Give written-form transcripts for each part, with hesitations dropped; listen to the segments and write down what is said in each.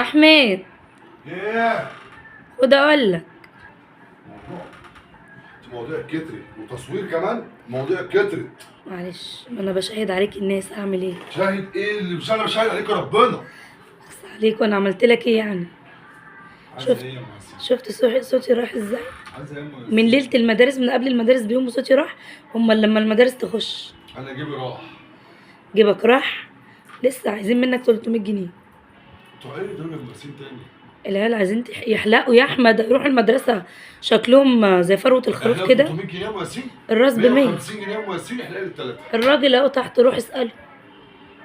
احمد ايه خد اقول لك موضوع مواضيع كترت وتصوير كمان، مواضيع كترت. معلش، ما انا بشهد عليك الناس، اعمل ايه؟ شاهد ايه اللي مش انا بشاهد عليك ربنا. بس عليك، وانا عملت لك ايه يعني؟ عايزه شفت ايه يا ام ياسين؟ شفت صوتي راح ازاي؟ عايزه ايه يا ام ياسين؟ من ليلة المدارس، من قبل المدارس بيوم صوتي راح. هما لما المدارس تخش انا جيبي راح. جيبك راح. لسه عايزين منك 300 جنيه. انتوا ايه دول يا ام ياسين تاني؟ العيال عايزين يحلقوا يا احمد، يروحوا المدرسة شكلهم زي فروه الخروف احنا كده. 300 جنيه يا ام ياسين؟ الراس ب 100. 150 جنيه يا ام ياسين، احنا الثلاثة. الراجل اهو تحت، روح اساله.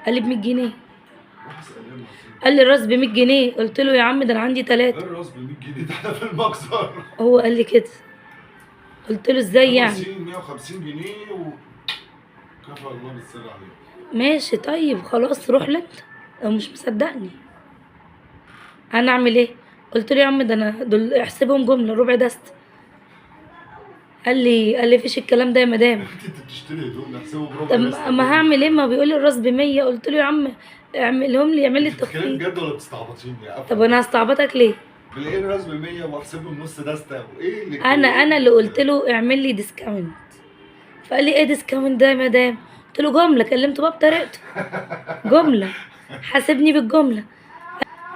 قال لي ب 100 جنيه. روح اسال يا ام ياسين. قال لي الراس ب 100 جنيه. قلت له يا عم ده انا عندي 3. ايه الراس ب 100 جنيه؟ ده احنا في المكسر. هو قال لي كده. قلت له ازاي يعني؟ 150 جنيه و كفى الله بالسر عليك. ماشي طيب خلاص روح لك لو مش مصدقني. انا اعمل ايه؟ قلت له يا عم ده انا دول احسبهم جملة ربع دست. قال لي فيش الكلام ده يا مدام. انت بتشتري هدوم نحسبه بربع طب دست. ما هعمل ايه؟ ما بيقول لي الراس ب 100. قلت له يا عم اعملهم لي، اعمل لي انت بتتكلمي التخفيض. بجد ولا بتستعبطيني يا طب انا هستعبطك ليه؟ بالايه الراس ب 100 واحسبهم نص دسته وايه اللي انا اللي قلت له اعمل لي discount. فقال لي ايه discount ده يا مدام؟ قلت له جملة، كلمته بقى بطريقته جملة، حاسبني بالجملة.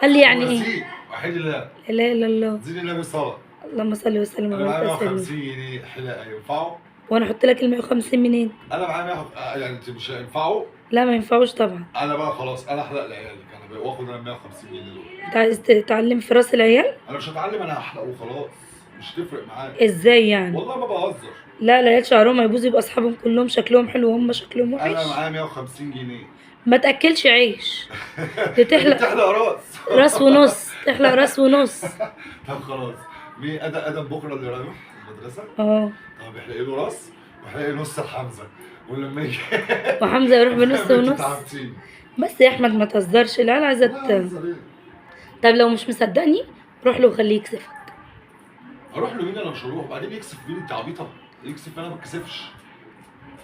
قال لي يعني ايه؟ وحيد الله، لا اله الا الله، زيني النبي صلاة. اللهم صل وسلم انا وبارك معايا على سيدنا. 150 جنيه حلاقه ينفعوا؟ وانا احط لك ال 150 منين؟ انا معايا 100 يعني انت مش هينفعوا؟ لا ما ينفعوش طبعا. انا بقى خلاص انا احلق لعيالك، انا بقى واخد انا 150 جنيه دول. انت عايز تتعلم في راس العيال؟ انا مش هتعلم، انا هحلق وخلاص، مش تفرق معايا. ازاي يعني؟ والله ما بهزر. لا العيال شعرهم هيبوظ، يبقى اصحابهم كلهم شكلهم حلو وهم شكلهم انا وحش. معايا 150 جنيه. ما تاكلش عيش، دي تحلق تحلق راس. راس ونص، تحلق راس ونص. طب خلاص، مين ادم بكره اللي رايح المدرسة؟ اه طب احلقي له راس واحلقي نص لحمزة، ولما يجي وحمزة يروح بنص ونص. تعبتيني. بس يا احمد ما تهزرش، العيال عايزه طب لو مش مصدقني روح له وخليه يكسفك. اروح له مين؟ انا مش هروح. وبعدين يكسف مين؟ انت عبيطه؟ يكسف؟ انا ما اتكسفش.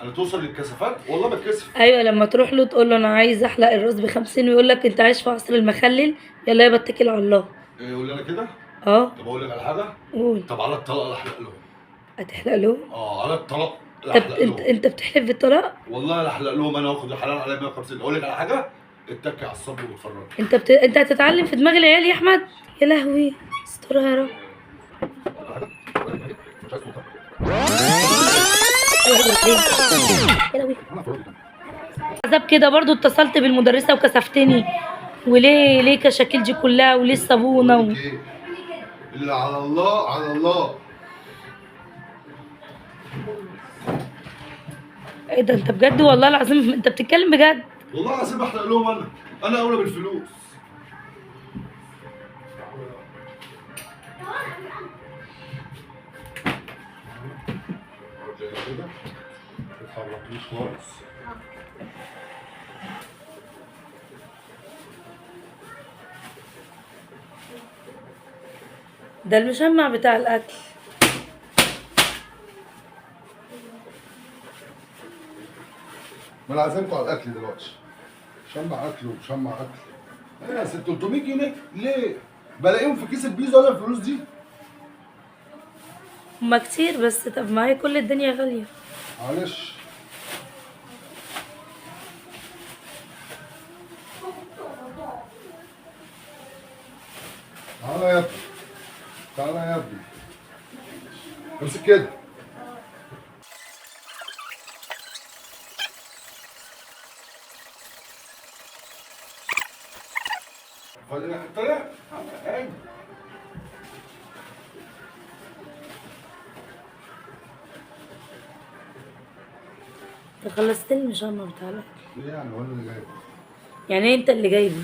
انا توصل للكسفات والله ما اتكسف. ايوه لما تروح له تقول له انا عايز احلق الراس ب 50 ويقول لك انت عايش في عصر المخلل، يلا يابا اتكل على الله. إيه يقول لي انا كده؟ اه طب اقول لك على حاجة؟ قول. طب على الطلاق لا احلق لهم. هتحلق لهم؟ اه على الطلاق لا طب احلق انت لهم. انت بتحلف بالطلاق؟ والله لا احلق لهم، انا واخد الحلال عليا 150. اقول لك على حاجة؟ اتكي على الصبر واتفرج. انت هتتعلم في دماغ العيال يا احمد؟ يا لهوي استرها يا رب. يا لهوي عذاب كده. برضو اتصلت بالمدرسة وكسفتني. وليه ليه كشاكيل دي كلها؟ وليه الصابونه إيه؟ اللي على الله على الله. ايه ده انت بجد؟ والله العظيم انت بتتكلم بجد؟ والله العظيم احلق لهم، انا اولى بالفلوس. كده ما تتحركليش خالص. ده المشمع بتاع الاكل. ما انا عازمكم على الاكل دلوقتي. شمع اكل ومشمع اكل. ايه يا ست 300 جنيه ليه؟ بلاقيهم في كيس البيزا ولا الفلوس دي؟ هما كتير بس. طب ما هي كل الدنيا غالية. معلش. تعالى يا ابني، تعالى يا ابني، امسك كده. طلع انت خلصت المشمع بتاع الاكل؟ ايه يعني هو انا اللي جايبه؟ يعني ايه انت اللي جايبه؟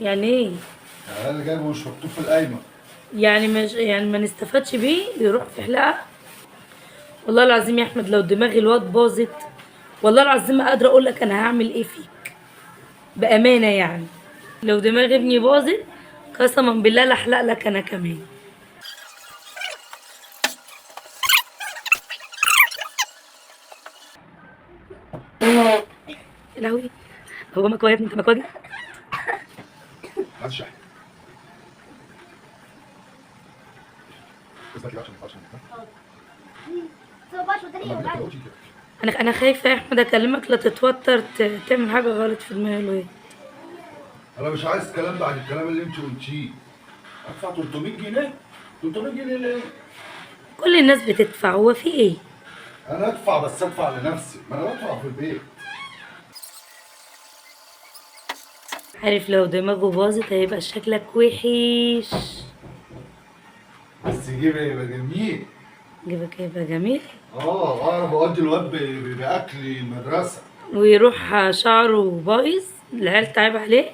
يعني ايه؟ يعني انا اللي جايبه مش مكتوب في القايمة. يعني مش يعني ما نستفادش بيه يروح في حلقة؟ والله العظيم يا احمد لو دماغي الواد باظت والله العظيم ما قادرة اقول لك انا هعمل ايه فيك بامانه. يعني لو دماغ ابني باظت قسما بالله لا احلق لك انا كمان. يا لهوي هو مكوى يا ابني؟ انت مكواجي؟ ما تشحن. انا خايفة يا احمد اكلمك لا تتوتر تعمل حاجة غلط في دماغ الواد. انا مش عايز كلام بعد الكلام اللي انت قلتيه. ادفع 300 جنيه؟ 300 جنيه ليه؟ كل الناس بتدفع، هو في ايه؟ انا ادفع بس ادفع لنفسي، ما انا بدفع في البيت. عارف لو دماغه باظت هيبقى شكلك وحش. بس جيبي هيبقى جميل. جيبك هيبقى جميل؟ اعرف اودي الواد باكل المدرسة. ويروح شعره بايظ، العيال تعب عليه.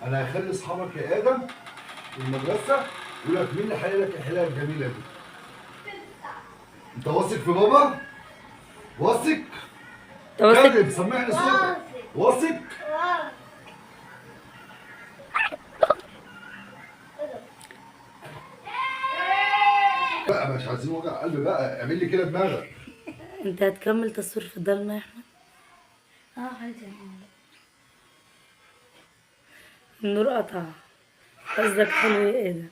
انا هخلي اصحابك يا ادم في المدرسة يقول لك مين اللي حلق لك الحلاقة الجميلة دي؟ انت واثق في بابا؟ واثق؟ واثق؟ سمعني صوتك. واثق؟ بقى مش عايزين وجع قلب بقى، اعمل لي كده دماغك. انت هتكمل تصوير في الضلمة يا احمد؟ عادي. النور قطع. قصدك حلو يا ادم.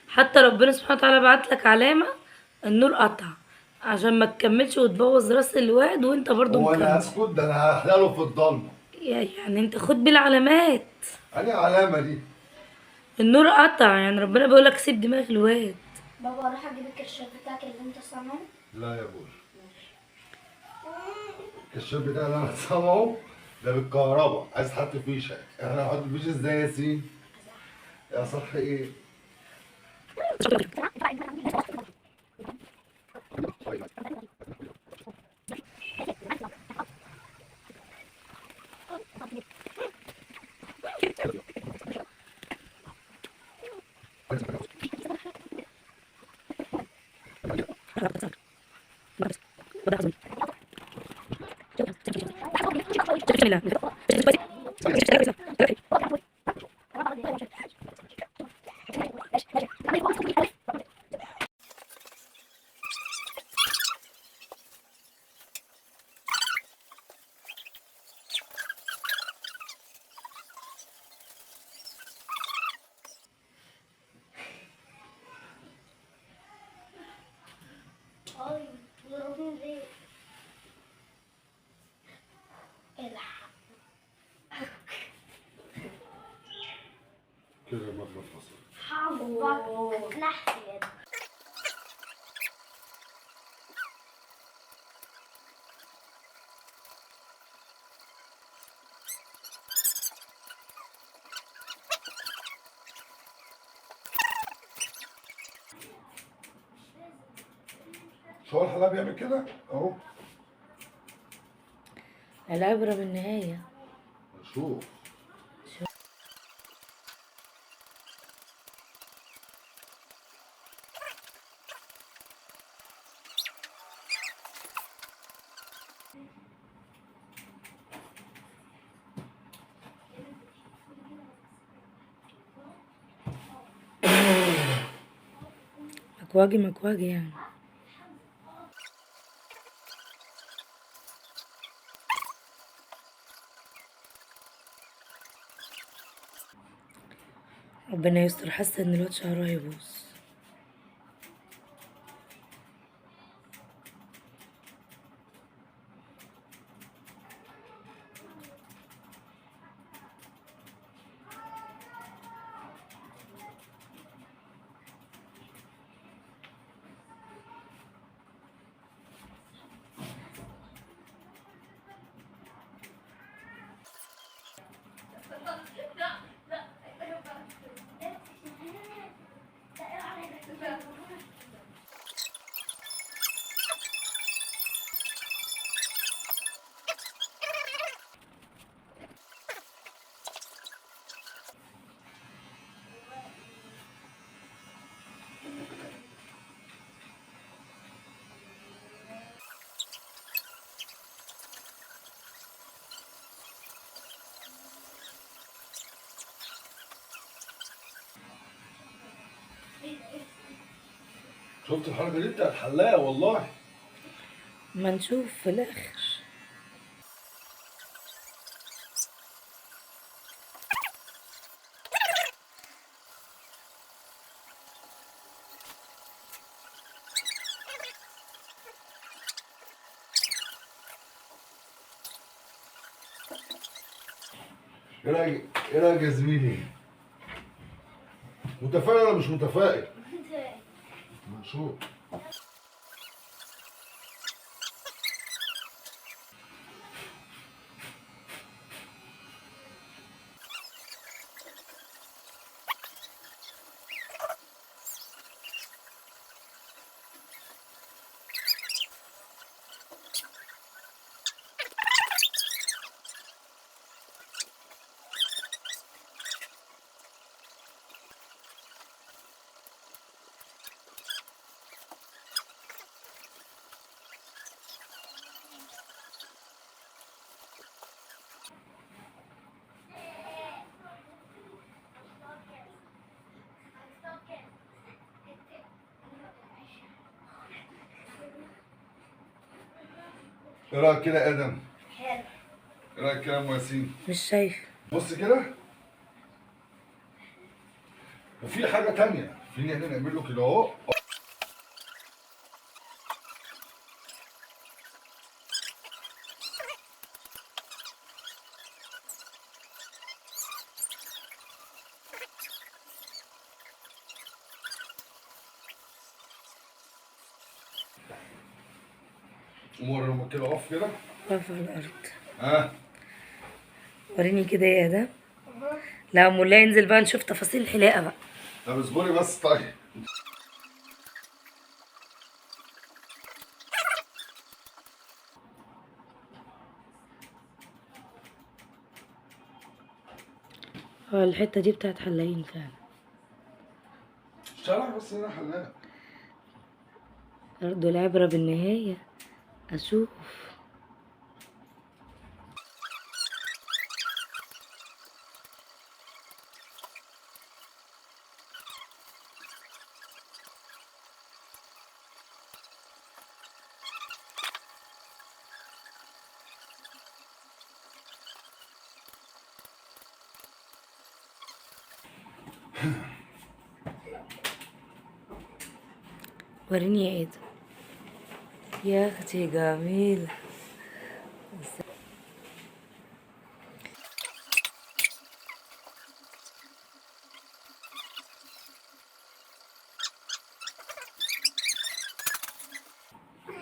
حتى ربنا سبحانه وتعالى بعت لك علامة النور قطع عشان ما تكملش وتبوظ راس الواد وانت برضو هو مكمل. انا هسكت؟ ده انا هحلله في الضلمة. يعني انت خد بالعلامات. انهي علامة دي؟ النور قطع، يعني ربنا بيقول لك سيب دماغ الواد. بابا اروح اجيب الكشاف بتاعك اللي انت صنعه؟ لا يا بوش، الكشاف بتاعي اللي انا صنعه ده بالكهرباء، عايز تحط فيشه. احنا هنحط فيشه ازاي يا ياسين؟ يا صح ايه؟ كده المطبخ فصل. حافظك نحسن. شو الحلاق بيعمل كده؟ اهو. العبرة بالنهاية. شوف. مكواجي مكواجي يعني. ربنا يستر. حاسه ان الواد شعره هيبوظ. شفت الحركة دي بتاعت الحلاقة والله. ما نشوف في الاخر. ايه رايك، ايه رايك يا زميلي؟ متفائل ولا مش متفائل؟ نشوف. ايه رايك كده يا ادم؟ حلو. ايه رايك كده يا ام ياسين؟ مش شايف. بص كده. وفي حاجة تانية، في ان احنا نعمل له كده اهو. وريهم كده، اقف كده. اقف على الارض. ها وريني كده يا ادم. لا مولاي انزل بقى نشوف تفاصيل الحلاقة بقى. طب اصبري بس. طيب هو الحتة دي بتاعت حلاقين فعلا. شرح بس هنا حلاق. برضه العبرة بالنهاية. اشوف. وريني يا ادم. يا اختي جميلة.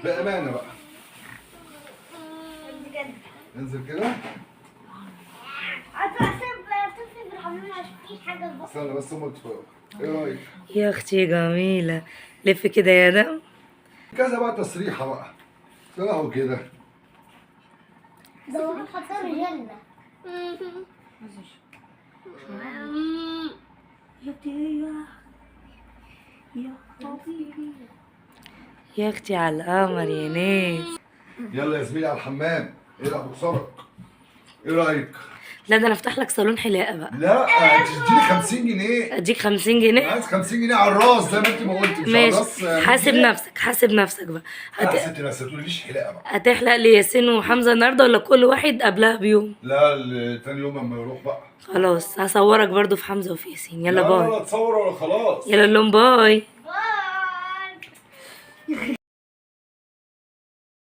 بأمانة بقى. انزل كده. استنى بس هم اتفقوا. ايه رأيك؟ يا اختي جميلة. لف كده يا ادم. كذا بقى تسريحه بقى. طلعوا كده. ده المفروض حاطين رجلنا. يا اختي على القمر يا ناس. يلا يا زميلي على الحمام، العب بصرك. ايه رايك؟ لا ده انا افتح لك صالون حلاقه بقى. لا انت تديني 50 جنيه. اديك 50 جنيه؟ عايز 50 جنيه على الراس زي ما انت ما قلتي. مش على الراس. حاسب نفسك، حاسب نفسك بقى. يا بس ما تقوليش حلاقه بقى. هتحلق لياسين وحمزة النهارده ولا كل واحد قبلها بيوم؟ لا تاني يوم اما يروح بقى. خلاص هصورك برضو في حمزة وفي ياسين. يلا bye. لا تصور ولا خلاص. يلا لهم bye. bye.